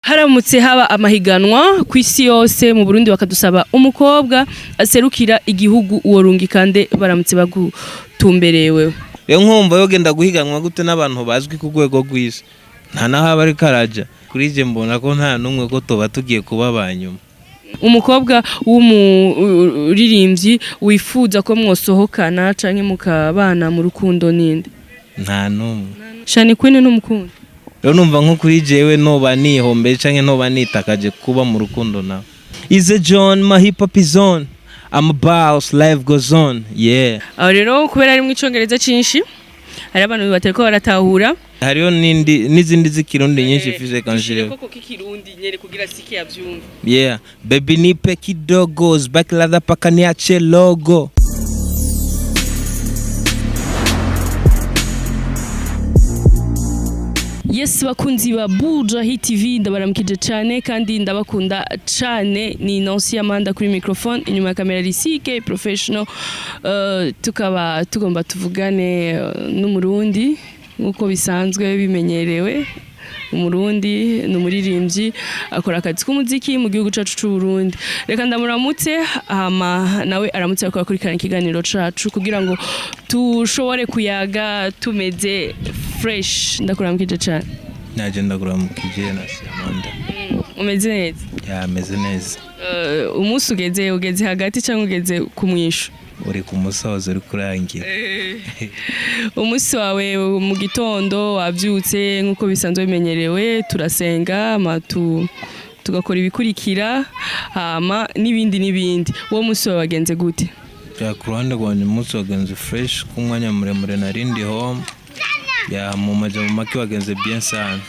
Haramutse haba amahiganwa ku isi yose, mu Burundi bakadusaba umukobwa aserukira igihugu, uwo rungikande baramutse bagutumberewe? Rero nkumva yogenda guhiganwa gute n'abantu bazwi ku rwego rw'isi, nta naho aba ariko araja? Kuri je mbona ko nta n'umwe, ko tuba tugiye kuba ba nyuma. Umukobwa w'umuririmbyi wifuza ko mwosohokana canke mukabana mu rukundo ninde? Nta n'umwe. Shani Queen n'umukundo? Rero numva nko kuri jewe noba nihombe canke noba nitakaje kuba mu rukundo nawe. Is a John, my hip hop is on, I'm a boss, life goes on, yeah. Aho rero kubera ari mu icongereza cinshi, hari abantu batariko baratahura. Hariho n'indi n'izindi z'ikirundi nyinshi mfise kanshire. Koko k'ikirundi nyene kugira siki yavyumva. Yeah, baby, nipe kidogo, back ladha paka niache logo. Yes, bakunzi ba Buja Hit TV, ndabaramukije cyane kandi ndabakunda cyane. Ni Nancy Amanda kuri microphone, inyuma ya kamera ari CK Professional. Tukaba tugomba tuvugane n'umurundi nk'uko bisanzwe bimenyerewe. Umurundi ni umuririmbyi, akora akazi k'umuziki mu gihugu cacu c'u Burundi. Reka ndamuramutse, hama nawe aramutse akora akurikirana ikiganiro cacu kugira ngo tushobore kuyaga tumeze fresh. Ndakuramukije cane. Naje ndakuramukije, Nancy Amanda. Umeze neza? Yameze neza. Umunsi ugeze hagati cyangwa ugeze ku mwisho? Uri ku musozo, uri kurangira. Umunsi wawe mu gitondo wabyutse nk'uko bisanzwe bimenyerewe, turasenga hama tugakora ibikurikira, hama n'ibindi n'ibindi. Uwo munsi wawe wagenze gute? Ya, ku ruhande rwanjye umunsi wagenze fresh, ku mwanya muremure narindi home ya mu majambo make wagenze bien sana.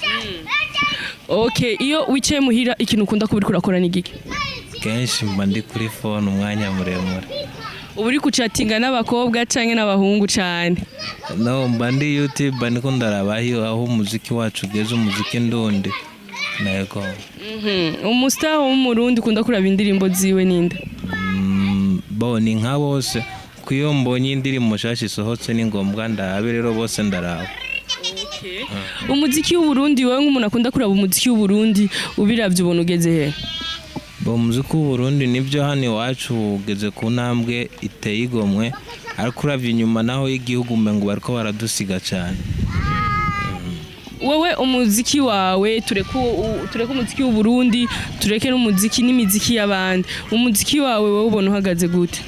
Okay, iyo wicaye muhira ikintu ukunda kuba uriko urakora ni giki? Kenshi mba ndi kuri phone umwanya muremure. Uba uri kucatinga n'abakobwa canke n'abahungu cane? No, mba ndi YouTube, mba ndiko ndaraba aho umuziki wacu ugeze, umuziki ndundi nego. Umustar w'umurundi ukunda kuraba indirimbo ziwe ninde? Bo ni nka bose, kuko iyo mbonye indirimbo nshasha isohotse ni ngombwa ndabe, rero bose ndaraba. Umuziki w'Uburundi, wowe nk'umuntu akunda kuraba umuziki w'Uburundi, ubiravye ubona ugeze he? Bo, umuziki w'Uburundi nibyo, hano iwacu ugeze ku ntambwe iteye igomwe, ariko uravye inyuma naho y'igihugu umengo bariko baradusiga cyane. Wewe umuziki wawe, tureke umuziki w'Uburundi, tureke n'umuziki n'imiziki y'abandi, umuziki wawe wowe ubona uhagaze gute?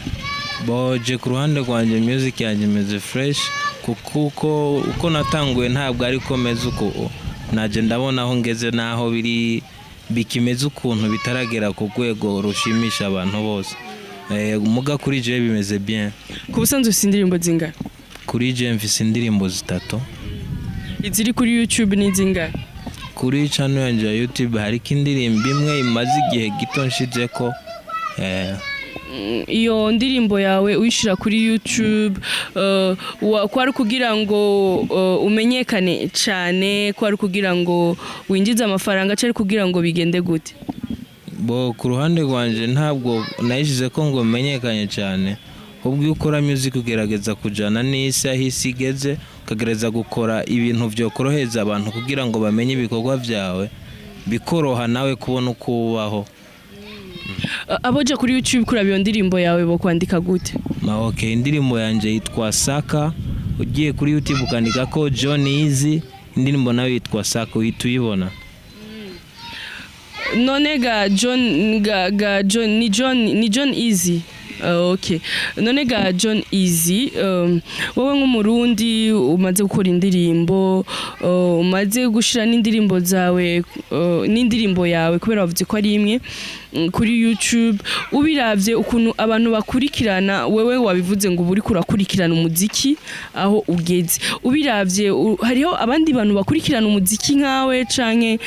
Boje ku ruhande rwanjye music yanjye imeze fresh, kuko uko natanguye ntabwo ariko meze uko naje. Ndabona aho ngeze naho biri bikimeze ukuntu bitaragera ku rwego rushimisha abantu bose. Muga kuri je bimeze bien. Ku busanzwe ufise indirimbo zingana? Kuri je mfise indirimbo zitatu. Iziri kuri YouTube ni zingana? Kuri channel yanjye ya YouTube hariko indirimbo imwe imaze igihe gito nshizeko. Iyo ndirimbo yawe uyishira kuri YouTube kwari kugira ngo umenyekane cane, kwari kugira ngo winjize amafaranga, cari kugira ngo bigende gute? Bo, ku ruhande rwanje ntabwo nayishize ko ngo menyekanye cyane, ahubwo iyo ukora music ugerageza kujana n'isi, aho isi igeze, ukagerageza gukora ibintu byokorohereza abantu kugira ngo bamenye ibikorwa byawe, bikoroha nawe kubona uko ubaho. Aboja kuri YouTube kuraba iyo ndirimbo yawe bo kwandika gute? Ma okay, indirimbo yanje yitwa Saka. Ugiye kuri YouTube ukandika ko John Easy, indirimbo nayo yitwa Saka, uhita uyibona. None ga John, ga John, ni John Easy. Okay, none ga John Easy, wowe nk'umurundi umaze gukora indirimbo, umaze gushira n'indirimbo zawe, n'indirimbo yawe kubera wavuze ko ari imwe, kuri YouTube, ubiravye ukuntu abantu bakurikirana, wewe wabivuze ngo uba uriko urakurikirana umuziki aho ugeze, ubiravye hariho abandi bantu bakurikirana umuziki nkawe canke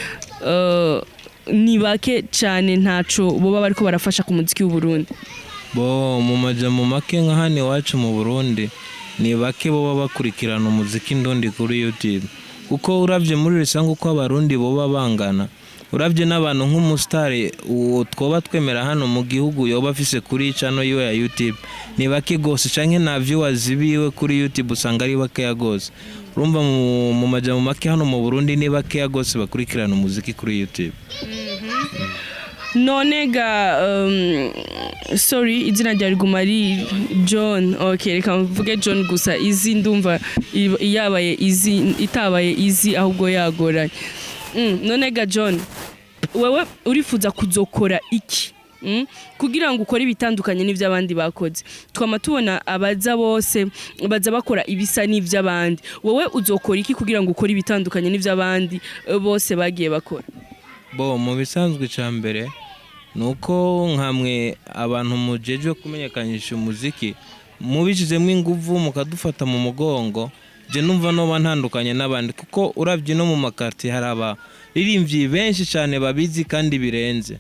ni bake cane, ntaco boba bariko barafasha ku muziki w'Uburundi? Bo, mu majambo make, nka hano iwacu mu Burundi ni bake boba bakurikirana umuziki ndundi kuri YouTube, kuko uravye muri rusange uko abarundi boba bangana, uravye n'abantu nk'umusitari uwo twoba twemera hano mu gihugu yoba afise kuri channel yiwe ya YouTube ni bake gose, canke na viewers biwe kuri YouTube usanga ari bakeya gose. Urumva, mu majambo make, hano mu Burundi ni bakeya gose bakurikirana umuziki kuri YouTube. None ga, sorry, izina rya riguma ari John. Okay, reka mvuge John gusa. Izi ndumva yabaye izi itabaye izi ahubwo yagoranye. None ga John, wewe urifuza kuzokora iki? Kugira ngo ukore ibitandukanye n'ivy'abandi bakoze. Twama tubona abaza bose baza bakora ibisa n'ivy'abandi. Wowe uzokora iki kugira ngo ukore ibitandukanye n'ivy'abandi bose bagiye bakora? Bo, mu bisanzwe, icya mbere ni uko nkamwe abantu mujejwe kumenyekanisha umuziki mubishyizemo ingufu, mukadufata mu mugongo, je numva noba ntandukanye n'abandi, kuko urabye no mu makartier hari abaririmbyi benshi cyane babizi kandi birenze,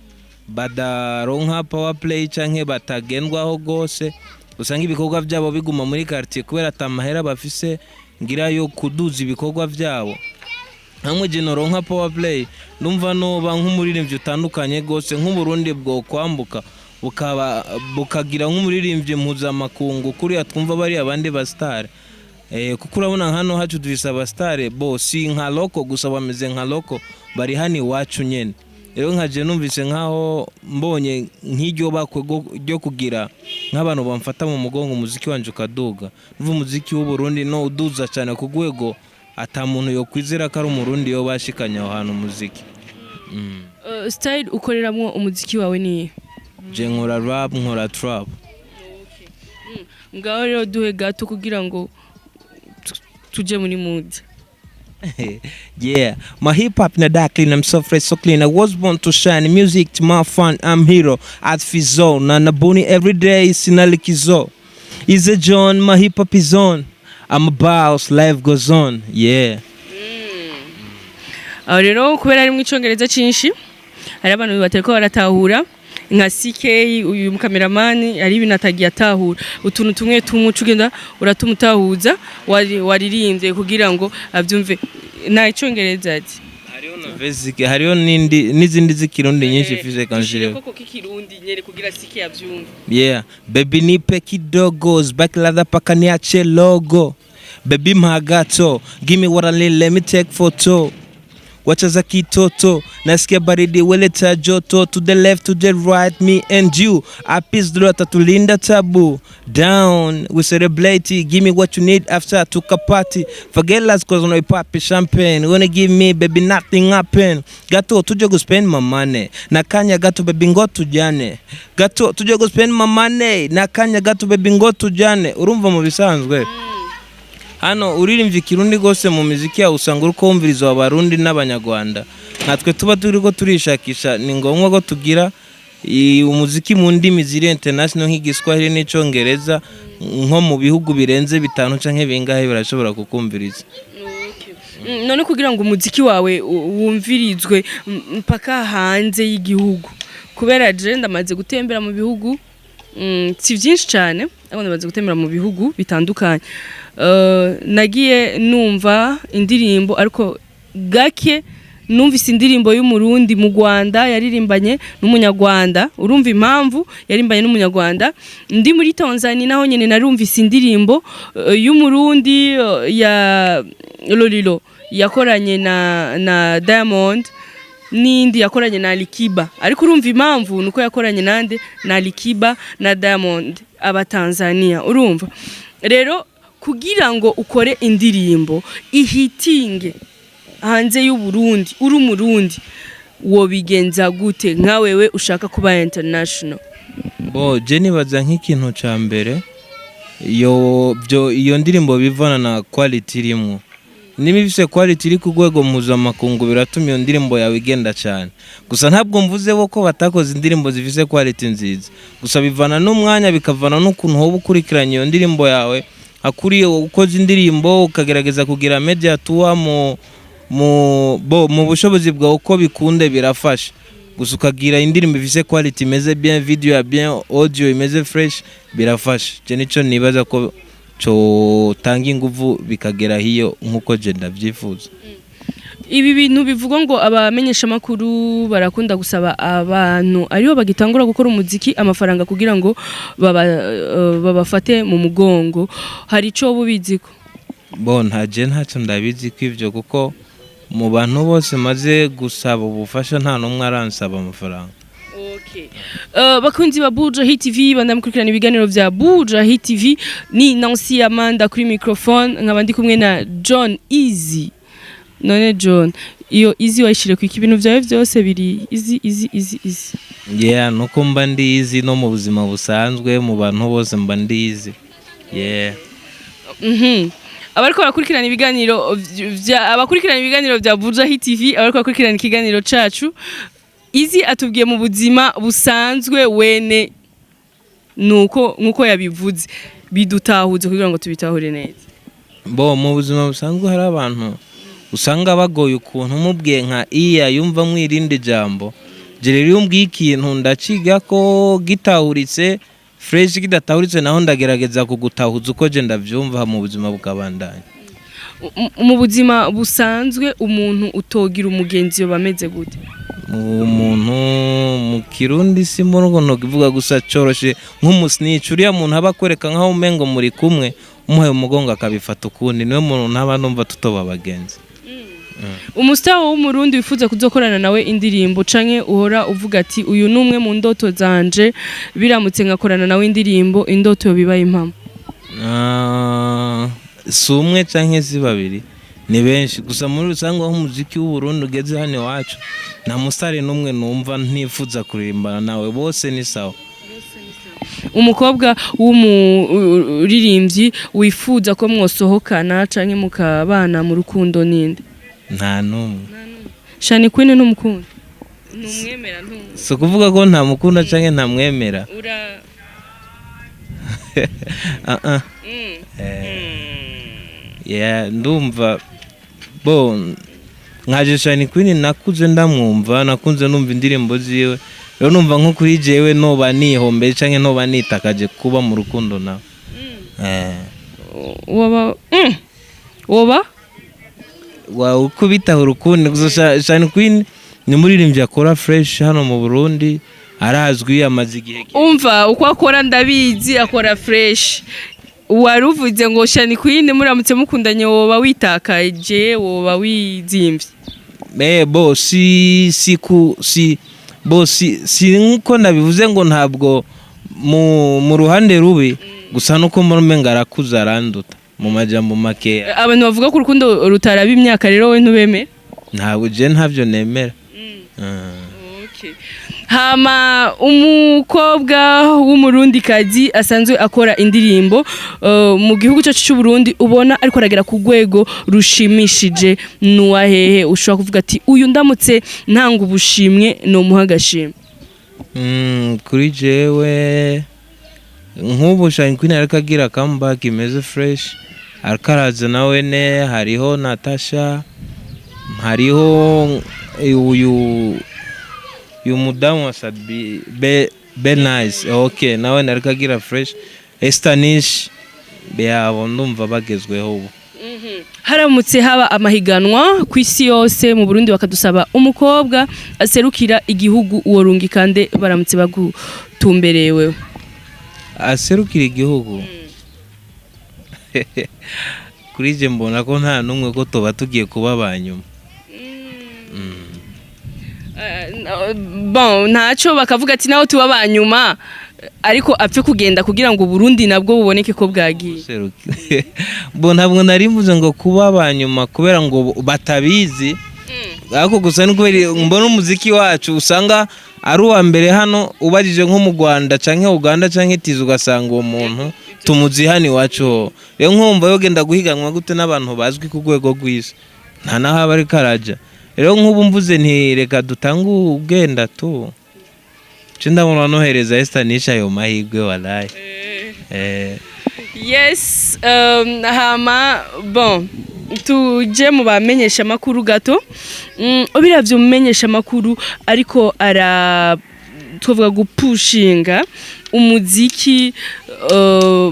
badaronka power play canke batagendwaho gose. Usanga ibikorwa byabo biguma muri quartier kubera atamahera bafise ngira yo kuduza ibikorwa byabo. Hamwe je noronka power play, ndumva noba nk'umuririmbyi utandukanye gose, nk'Uburundi bwo kwambuka bukaba bukagira nk'umuririmbyi mpuzamakungu kuriya twumva bari abandi ba star. Kuko urabona hano hacu dufise abastar, bo si nka local gusa, bameze nka local, bari hano iwacu nyene. Rero nkaje numvise nkaho mbonye nk'iryo bakwe ryo kugira nk'abantu bamfata mu mugongo, umuziki wanje ukaduga, numva umuziki w'Uburundi no uduza cyane ku rwego ata muntu yokwizera ko ari Umurundi yo bashikanye aho hantu umuziki. Style ukoreramwo umuziki wawe ni? Je nkora rap, nkora trap. Ngaho rero duhe gato kugira ngo tuje muri mood. Yeah, my hip hop na dark clean. I'm so fresh, so clean. I was born to shine. Music to my fun. I'm hero at Fizo. Na nabuni every day. Sinalikizo. Is a John. My hip hop is on. I'm a boss. Life goes on. Yeah. Aho rero kubera ari mu Icongereza cinshi, hari abantu batariko baratahura, nka CK uyu mukameramani, hari ibintu atagiye atahura, utuntu tumwe tumwe uca ugenda uratumutahuza waririmbye kugira ngo avyumve nta Icongereza ati. Hariho na basic, hariho n'indi n'izindi z'ikirundi nyinshi mfise kanshire. Koko k'ikirundi nyene kugira CK avyumve. Yeah, baby, nipe kidogo, back ladha paka niache logo. Baby, magato, give me what I need, let me take photo. Wacha za kitoto, nasikia baridi, weleta joto. To the left, to the right, me and you. Apis dro tatulinda tabu. Down, we celebrate, give me what you need after tukapati. Forget last 'cause no papi champagne. Wanna give me, baby, nothing happen. Gato, tuje go spend my money. Nakanya gato, baby, ngo tujane. Gato, tuje go spend my money. Nakanya gato, baby, ngo tujane. Urumva, mu bisanzwe hano uririmbye Ikirundi rwose mu miziki yawe, usanga uri kumviriza Abarundi n'Abanyarwanda. Natwe tuba turi ko turishakisha, ni ngombwa ko tugira umuziki mu ndimi ziri international nk'Igiswahili n'Icongereza, nko mu bihugu birenze bitanu canke bingahe birashobora kukumviriza. None kugira ngo umuziki wawe wumvirizwe mpaka hanze y'igihugu, kubera je ndamaze gutembera mu bihugu, si byinshi cyane, ariko ndamaze gutembera mu bihugu bitandukanye. Nagiye numva indirimbo, ariko gake numvise indirimbo y'Umurundi mu Rwanda yaririmbanye n'Umunyarwanda. Urumva impamvu yaririmbanye n'Umunyarwanda. Ndi muri Tanzania naho nyene narumvise indirimbo y'Umurundi, ya Lolilo yakoranye na Diamond, n'indi yakoranye na Alikiba. Ariko urumva impamvu nuko yakoranye nande? Na Alikiba na Diamond aba Tanzania. Urumva rero, kugira ngo ukore indirimbo ihitinge hanze y'u Burundi uri Umurundi, wobigenza gute nka wewe ushaka kuba international? Bo, je nibaza nk'ikintu ca mbere, iyo byo iyo ndirimbo bivana na quality irimwo. Niba ifise quality iri ku rwego mpuzamakungu, biratuma iyo ndirimbo yawe igenda cyane. Gusa ntabwo mvuze bo ko batakoze indirimbo zifise quality nziza, gusa bivana n'umwanya, bikavana n'ukuntu wowe ukurikiranye iyo ndirimbo yawe. Akuriye ukoze indirimbo, ukagerageza kugira media tour mu bo mu bushobozi bwawe uko bikunde, birafasha. Gusa ukagira indirimbo ifise quality imeze bien, video ya bien, audio imeze fresh, birafasha. Je nico nibaza ko cotanga inguvu bikagera hiyo nkuko je ndavyifuza. Ibi bintu bivugwa ngo abamenyeshamakuru barakunda gusaba abantu aribo bagitangura gukora umuziki amafaranga kugira ngo babafate mu mugongo, hari ico bubiziko? Bo ntaje, ntacyo ndabizi ko ivyo, kuko mu bantu bose maze gusaba ubufasha nta n'umwe aransaba amafaranga. Okay. Bakunzi ba Buja Hit TV, bandamukurikirana ibiganiro vya Buja Hit TV, ni Nancy Amanda kuri microphone, nkaba ndi kumwe na John Easy. None John, iyo Easy wayishire ku ibintu vyawe vyose biri easy, easy, easy, easy? Yeah, nuko mba ndi easy no mu buzima busanzwe, mu bantu bose mba ndi easy, yeah. Abariko barakurikirana ibiganiro vya abakurikirana ibiganiro vya Buja Hit TV, abariko barakurikirana ikiganiro cacu, Easy atubwiye mu buzima busanzwe wene nuko nkuko yabivuze, bidutahuze kugira ngo tubitahure neza. Bo mu buzima busanzwe hari abantu usanga bagoye ukuntu umubwiye nka iya yumva mwirindi jambo. Je rero iyo umbwiye ikintu ndaciga ko gitahuritse fresh, kidatahuritse naho ndagerageza kugutahuza uko je ndavyumva, mu buzima bukabandanya. Mu buzima busanzwe umuntu utogira umugenzi yo bameze gute? Umuntu mu Kirundi si mbona ukuntu kivuga, gusa coroshe nk'umusnitch, uriya muntu aba akwereka nkaho umengo muri kumwe, umuhaye umugongo akabifata ukundi, niwe muntu ntaba numva tutoba abagenzi. Umustar w'Umurundi wifuza kuzokorana nawe indirimbo, canke uhora uvuga ati uyu ni umwe mu ndoto zanje, biramutse nkakorana nawe indirimbo indoto yobibaye impamo? Ah, si umwe canke si babiri, ni benshi. Gusa muri rusange aho umuziki w'Uburundi ugeze hano iwacu, nta musare n'umwe numva ntifuza kuririmbana nawe, bose ni sawa. Umukobwa w'umuririmbyi wifuza ko mwosohokana canke mukabana mu rukundo ninde? Nta n'umwe. Shani Queen n'umukunda ntumwemera? Si ukuvuga ko ntamukunda canke ntamwemera. Ura Ah ah. Yeah, ndumva bo nkaje Shani Queen nakuze ndamwumva, nakunze numva indirimbo ziwe, rero numva nko kuri jewe noba nihombe canke noba nitakaje kuba mu rukundo nawe. Woba woba Wa ukubitaho urukundo gusa. Shani Queen ni umuririmbyi akora fresh hano mu Burundi, arazwi, amaze igihe Umva uko akora ndabizi, akora fresh. Wari uvuze ngo Shani Queen muramutse mukundanye woba witakaje, woba wizimvye. Bo si si ku si bo si si nkuko nabivuze ngo ntabwo mu ruhande rubi, gusa nuko mbona umenga arakuze aranduta mu majambo makeya. Abantu bavuga ko urukundo rutaraba imyaka rero we ntubemere? Ntabwo, je ntabyo nemera. Ah. Hama umukobwa w'Umurundikazi asanzwe akora indirimbo mu gihugu cyacu cy'u Burundi, ubona ariko aragera ku rwego rushimishije, nuwahehe ushobora kuvuga ati uyu ndamutse ntanga ubushimwe no muha agashimwe? Kuri jewe nk'ubu Shine Queen ariko agira comeback imeze fresh, ariko araza nawe ne, hariho Natasha, hariho uyu mudamu wa Sabi Be Nice, okay, nawe ariko agira fresh, Esther Nish, yabo ndumva bagezweho ubu. Haramutse haba amahiganwa ku isi yose, mu Burundi bakadusaba umukobwa aserukira igihugu, uwo rungikande baramutse bagutumbereye wewe? Aserukira igihugu, kuri je mbona ko nta n'umwe, ko tuba tugiye kuba ba nyuma. Bon, ntaco bakavuga ati naho tuba ba nyuma ariko apfe kugenda kugira ngo Burundi nabwo buboneke ko bwagiye. Bo ntabwo nari mvuze ngo kuba ba nyuma kubera ngo batabizi, ariko gusa ni kubera mbona umuziki wacu usanga ari uwa mbere hano, ubajije nko mu Rwanda canke Uganda canke Tizi, ugasanga uwo muntu tumuzi hano iwacu ho. Rero nkumva yogenda guhiganwa gute n'abantu bazwi ku rwego rw'isi, nta naho aba ariko araja. Rero nk'ubu mvuze nti reka dutange ugenda tu ce, ndabona nohereza Esther Nisha ayo mahirwe, walayi. Yes, hama bon, tuje mu bamenyesha makuru gato. Ubiravye umumenyesha makuru ariko ara twavuga gupushinga umuziki,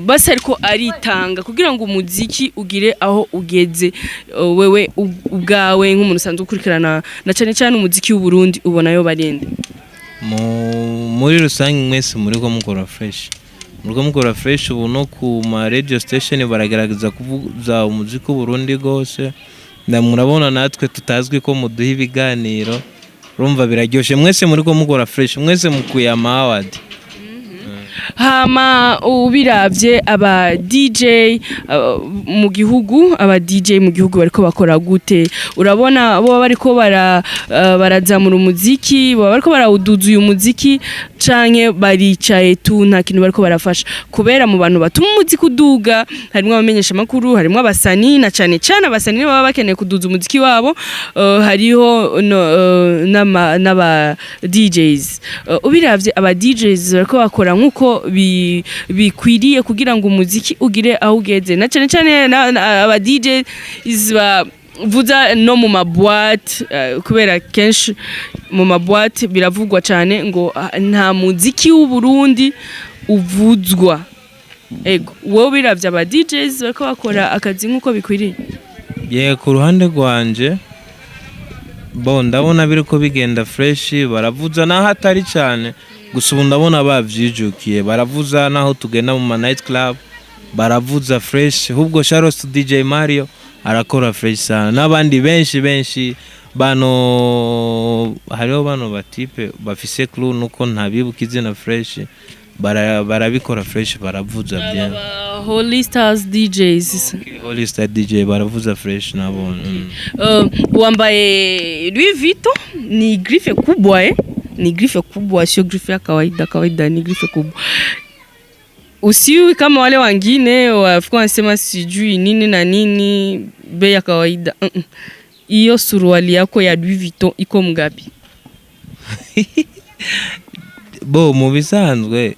basi ariko aritanga kugira ngo umuziki ugire aho ugeze, wewe ubwawe nk'umuntu usanzwe ukurikirana na cane cane umuziki w'u Burundi, ubona yo barinde? Muri rusange mwese muri ko mukora fresh. Muriko mukora fresh. Ubu no ku ma radio station baragerageza kuvuza umuziki w'Uburundi gose, na murabona natwe tutazwi ko muduha ibiganiro, urumva biraryoshe. Mwese muriko mukora fresh, mwese mukuye ama award. Hama ubiravye aba DJ mu gihugu, aba DJ mu gihugu bariko bakora gute? Urabona bo bariko barazamura umuziki, baba bariko barawuduza uyu muziki, canke baricaye tu, nta kintu bariko barafasha? Kubera mu bantu batuma umuziki uduga harimwo abamenyesha makuru, harimwo abasani, na cane cane abasani baba bakeneye kuduza umuziki wabo, hariho no, n'aba DJs. Ubiravye aba DJs bariko bakora nkuko bikwiriye kugira ngo umuziki ugire aho ugeze, na cane cane aba DJs bavuza no mu ma boîte, kubera kenshi mu ma boîte biravugwa cane ngo nta muziki w'Uburundi uvuzwa. Ego, wowe biravye aba DJs bariko bakora akazi nkuko bikwiriye? Ye, ku ruhande rwanje bo ndabona biriko bigenda fresh, baravuza naho atari cyane. Gusa ubu ndabona bavyijukiye, baravuza naho tugenda mu ma night club baravuza fresh. Ahubwo Charles to DJ Mario arakora fresh sana, n'abandi benshi benshi bano. Hariho bano ba type bafise crew, nuko ntabibuka izina fresh, barabikora fresh, baravuza bien. Aba Holy Stars DJs. Holy Star DJ baravuza fresh nabo. Wambaye Louis Vuitton, ni griffe kubwa, eh? Ni griffe kubwa, sio griffe ya kawaida kawaida, ni griffe kubwa. Usiwi kama wale wengine walikuwa wanasema sijui nini na nini, bei ya kawaida. Hiyo suruali yako ya Louis Vuitton iko mgapi? Bo mu bisanzwe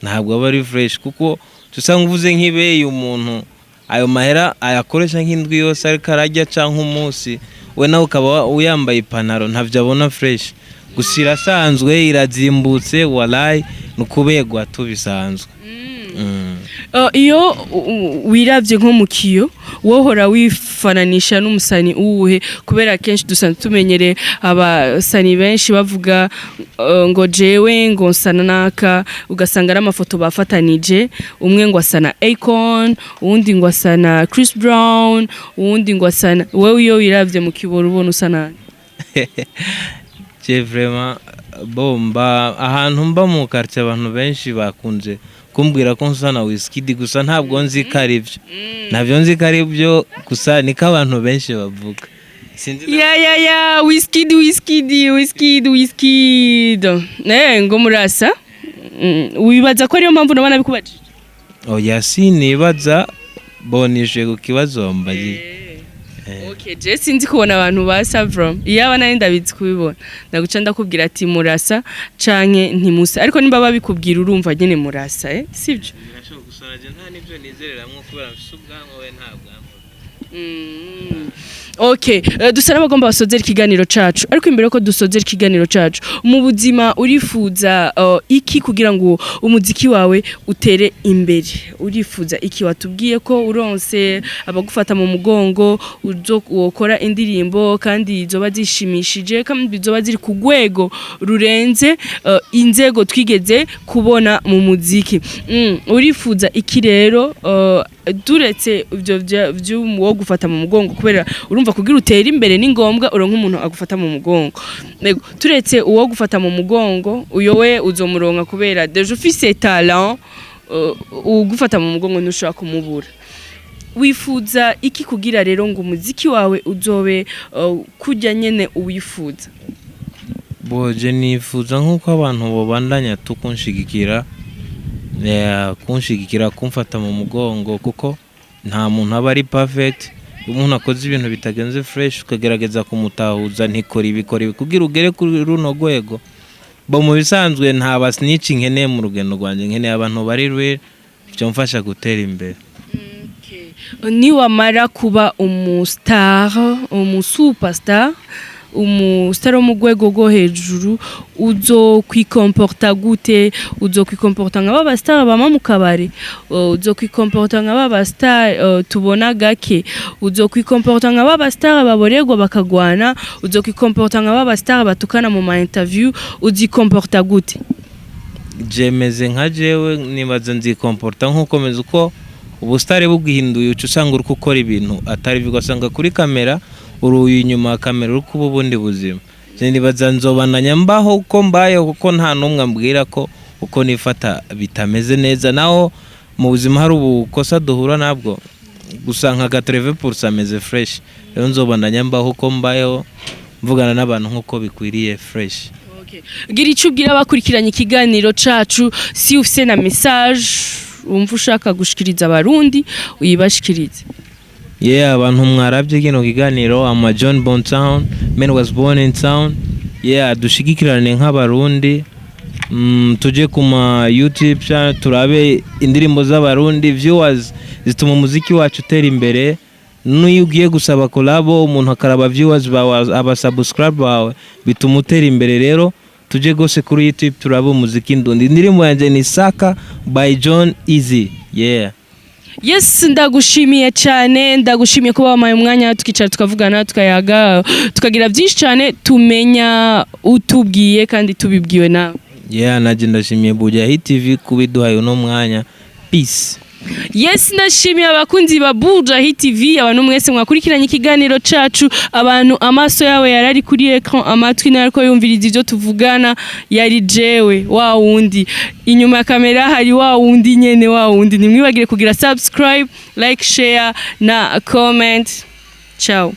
ntabwo aba ari fresh, kuko usanga uvuze nk'ibeyi umuntu ayo mahera ayakoresha nk'indwi yose ariko arajya canke umunsi, we nawe ukaba uyambaye ipantaro, ntavyo abona fresh. Gusa irasanzwe, irazimbutse, walayi ni ukubegwa tu bisanzwe. Iyo wiravye nko mu kiyo, wohora wifananisha n'umusani uwuhe? Kubera kenshi dusanzwe tumenyereye abasani benshi bavuga ngo jewe ngo nsana naka, ugasanga ari amafoto bafatanije, umwe ngo asana Akon, uwundi ngo asana Chris Brown, uwundi ngo asana. Wewe iyo wiravye mu kiboro ubona usa nande? Je vraiment, bo mba ahantu mba mu quartier, abantu benshi bakunze kumbwira ko nsa na Wizkid. Gusa ntabwo nzi ko ari byo, ntabyo nzi ko ari byo, gusa niko abantu benshi bavuga. Sinzi. Ya ya ya, Wizkid, Wizkid, Wizkid, Wizkid, ngo murasa. Wibaza ko ariyo mpamvu nabana bikubajije? Oya, sinibaza, bonije ku kibazo wambajije. Okay, je sinzi kubona abantu basa from. Iyaba nari ndabizi kubibona, ndaguca ndakubwira ati murasa canke ntimusa. Ariko nimba babikubwira urumva nyene murasa, eh? Sivyo? Birashoboka, gusa naje nta n'ibyo nizereramwo kubera mfise ubwanwa, we nta bwanwa. Okay, dusa n'abagomba basozera ikiganiro cacu, ariko imbere ko dusozera ikiganiro cacu, mu buzima urifuza iki kugira ngo umuziki wawe utere imbere? Urifuza iki? Watubwiye ko uronse abagufata mu mugongo uzo wokora indirimbo kandi zoba zishimishije, kandi zoba ziri ku rwego rurenze inzego twigeze kubona mu muziki. Urifuza iki rero, duretse ivyo vy'uwo gufata mu mugongo? Kubera urumva kugira utere imbere ni ngombwa uronke umuntu agufata mu mugongo. Ego, turetse uwo gufata mu mugongo, uyo we uzomuronka kubera déjà ufise talent, ugufata mu mugongo ntushobora kumubura. Wifuza iki kugira rero ngo umuziki wawe uzobe kurya nyene uwifuza? Boje nifuza nk'uko abantu bobandanya tu kunshigikira, kunshigikira, kumfata mu mugongo, kuko nta muntu aba ari perfect. Iyo umuntu akoze ibintu bitagenze fresh, ukagerageza kumutahuza, ntikora ibi, kora ibi kugira ugere kuri runo rwego. Bo mu bisanzwe nta ba snitch nkeneye mu rugendo rwanjye, nkeneye abantu bari real, byomfasha gutera imbere. Niwamara kuba umu star, umu superstar, umu star wo mu rwego rwo hejuru, uzokwikomporta gute? Uzokwikomporta nka ba star bama mu kabare? Uzokwikomporta nka ba star tubona gake? Uzokwikomporta nka ba star baborerwa bakagwana? Uzokwikomporta nka ba star batukana mu ma interview? Uzikomporta gute? Je meze nka jewe, nibaza nzikomporta nk'uko meze. Uko ubusitari bugihinduye, uca usanga uri gukora ibintu atari byo, ugasanga kuri kamera uruye, inyuma ya kamera uri kuba ubundi buzima. Je nibaza nzobandanya mbaho uko mbayeho, kuko nta n'umwe ambwira ko uko nifata bitameze neza. Naho mu buzima hari ubukosa duhura nabwo, gusa nka 80% ameze fresh. Rero nzobandanya mbaho uko mbayeho, mvugana n'abantu nk'uko bikwiriye, fresh. Gira icyo ubwira abakurikiranye ikiganiro cacu, si ufise na message wumva ushaka gushikiriza Abarundi, uyibashikirize. Yeah, abantu mwarabye kino kiganiro, ama John Bon Town, man was born in town. Yeah, dushigikirane nk'Abarundi. Tuje ku ma YouTube channel turabe indirimbo z'Abarundi. Viewers zituma umuziki wacu utera imbere. N'iyo ugiye gusaba collabo, umuntu akaraba viewers bawe, aba subscribe bawe, bituma utera imbere. Rero tuje gose kuri YouTube turabe umuziki ndundi. Indirimbo yanjye ni Saka by John Easy, yeah. Yes, ndagushimiye cyane, ndagushimiye kuba wampaye umwanya tukicara, tukavugana, tukayaga, tukagira byinshi cyane tumenya utubwiye kandi tubibwiwe nawe. Yeah, nanjye ndashimiye Buja Hit TV kuba iduhaye uno mwanya. Peace. Yes, ndashimiye abakunzi ba Buja Hit TV, abantu mwese mwakurikiranye ikiganiro cacu, abantu amaso yawe yarari kuri écran, amatwi nayo ariko yumviriza ivyo tuvugana. Yari jewe wa wundi, inyuma ya kamera hari wa wundi nyene wa wundi. Ntimwibagire kugira subscribe, like, share na comment. Ciao.